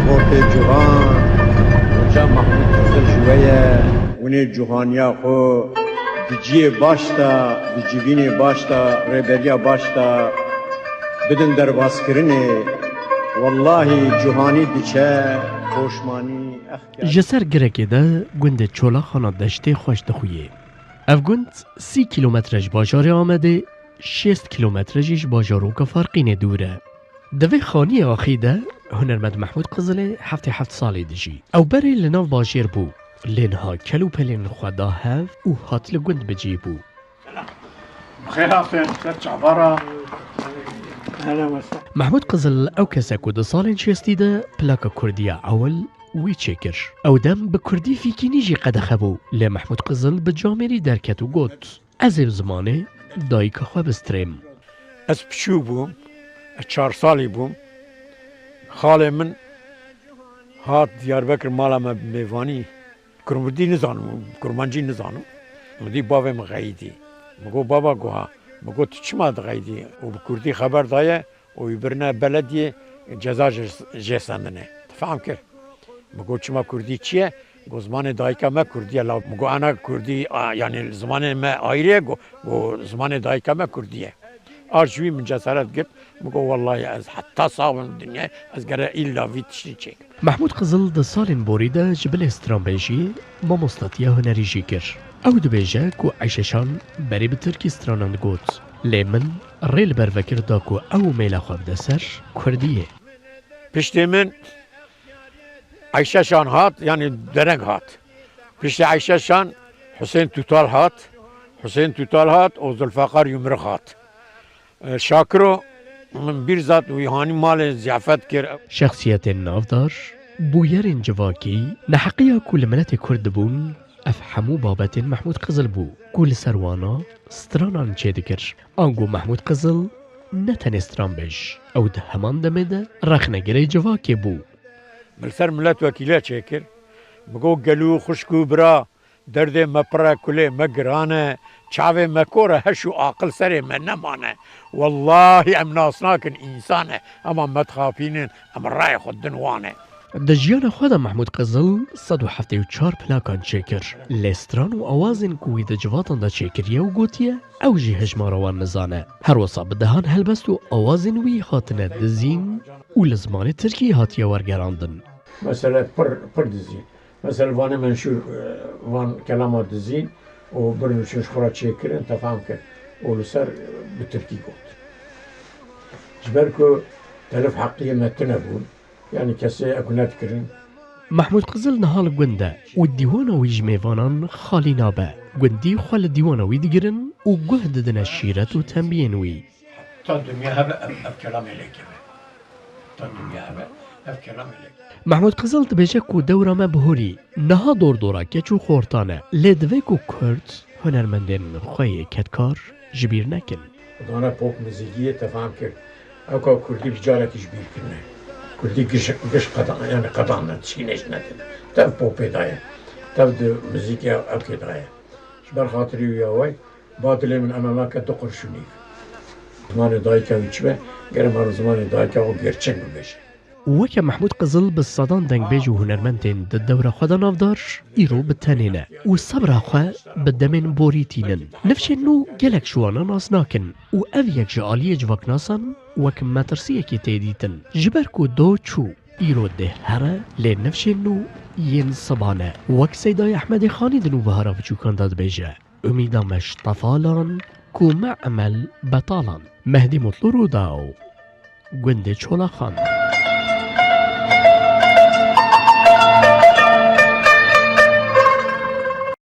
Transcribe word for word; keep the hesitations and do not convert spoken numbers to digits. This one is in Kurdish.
Xortê Cihan, Hoca Mahmûd Qizil ji we ye. Hûn ê cihaniya xwe di cihê baş de, di civînê baş de, rêberiya baş de bidin derbazkirinê. Wellahî cihanî diçe poşmanî extiyar. Ji ser girekê de gundê Çolaxana Deştê xweş dixuye. Ev gund sî kîlometre ji bajarê Amedê, şêst kîlometre jî ji bajaroka Farqînê dûr e. Di vê xaniyê axî de hunermend Mehmûd Qizilê heftê heft salî dijî. Ew berê li nav bajêr bû, lê niha kel û pelên xwe da hev û hat li gund bi cî bû. Xêr hatin, ser çavara. Hele wese. Mehmûd Qizil ew kes e ku di salên şêstî de plaka Kurdiya ewil wî çêkir. Ew dem bi kurdî fîkînî jî qedexe bû, lê Mehmûd Qizil bi camêrî derket û got, Ez ê bi zimanê dayika xwe bistrêm. Ez piçûk bûm, ez çar salî bûm. Xalê min hat Diyarbekir mala me bi mêvanî. Kurmudî nizanim, kurmancî nizanim. Min dî bavê min xeyidî. Min got, "Baba," got, "ha." Min got, "Tu çima dixeyidî?" Û bi kurdî xeber daye û wî birine belediyê ceza jê, jê sendine. Tu fehm kir? Min got, "Çima kurdî çi ye?" Got, "Zimanê dayika me kurdî ye." La min got, "Ana kurdî, a, yanî zimanê me ayrı ye." Got, got, "Zimanê dayika me kurdî ye." A ji wî min cesaret girt. Min got, "Wellahî ez heta sax bim dinyayê, ez gere îlla vî tiştî çêkim." Mehmûd Qizil di salên borî de ji bilê stranbêjiyê mamostatiya hunerî jî kir. Ew dibêje ku Eyşe Şan berê bi tirkî stranan digot, lê min rê li ber vekir da ku ew û mêla xwe bide ser kurdiyê. Piştê min Eyşe Şan hat, yanî dereng hat. Piştî Eyşe Şan Husên Tutal hat. Husên Tutal hat û Zulfeqar Yumruk hat. E, Şakiro min bîr zat wî hanî malê ziyafet kir. Şexsiyetên navdar, bûyerên civakî, neheqiya ku li miletê Kurd dibûn, ev hemû babetên Mehmûd Qizil bû, ku li ser wana stranan çêdikir. Ango Mehmûd Qizil ne tenê stranbêj, ew di heman demê de rexnegirê civakê bû. Min li ser milet wekîle çêkir. Min got, "Gelû xwişk û bira, derdê me pir e, kulê me giran e, çavê me kor e, heş û aqil serê me nemane. Wellahî em nas nakin însan e, hema me dixapînin, em rayê xwe din wan e." Di jiyana xwe de Mehmûd Qizil sed û heftê û çar plakan çêkir. Lê stran û awazên ku wî di civatan de çêkiriye û gotiye, ew jî hejmara wan nizane. Her wisa bi dehan helbest û awazên wî hatine dizîn û li zimanê tirkî hatiye wergerandin. Mesela pir, pir dizî. Mesela Vanê Menşûr, e, van kelama dizîn û birin û çin ji xwe re çêkirin, te fam kir. Û li ser, e, bi tirkî got. Ji ber ku telif heqiyê me tune bûn, yanî kesê ew nedikirin. Mehmûd Qizil niha li gund e û dîwana wî ji mêvanan xalî nabe. Gundî xwe li dîwana wî digirin û guh didine şîret û tembiyên wî. Ta dinya hebe ev, ev kelamê lê keve. Ta dinya hebe ev kelamê lê keve. Mehmûd Qizil dibêje ku dewra me bihurî, niha dor dora keç û xortan e. Lê divê ku Kurd hunermendên xwe yê kedkar ji bîr nekin. Dana pop muzîkiyê te fam kir. Ew ka kurdî bi carekî ji bîr kirine. Kurdî giş, giş qedan, yani qedan ne, tişkî nêş nedin. Tev popê daye. Tev di muzîkê ew kê daye. Ji ber xatirî wî ya way, ba dilê min ena nake du qirş û nîv. Zimanê dayika wî çi be, gere mero zimanê dayika xwe gerçek bibêje. Weke Mehmûd Qizil bi sedan dengbêj û hunermendên di dewra xwe de navdar, îro bi tenê ne û sebra xwe bi demên borî tînin. Nifşên nû gelek ji wana nas nakin û ev yek ji aliyê civaknasan wek metirsiyekê tê dîtin. Ji ber ku do çû, îro dê here, lê nifşên nû yên siba ne. Wek Seydayê Ehmedê Xanî di Nûbihara Biçûkan de dibêje, Umîda me ji tefalan, ku me emel betalan. Mehdî Mutlu Rûdaw, gundê Çolaxan.